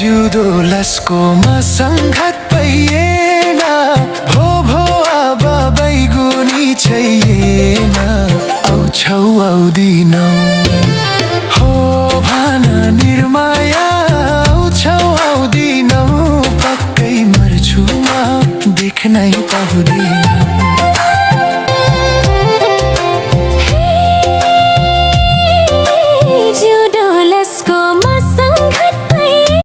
जिउँदो लस्कोमा सङ्घात पाइएन भो भो आबा बैगुनी छैन आउँछौ आउँदिनौ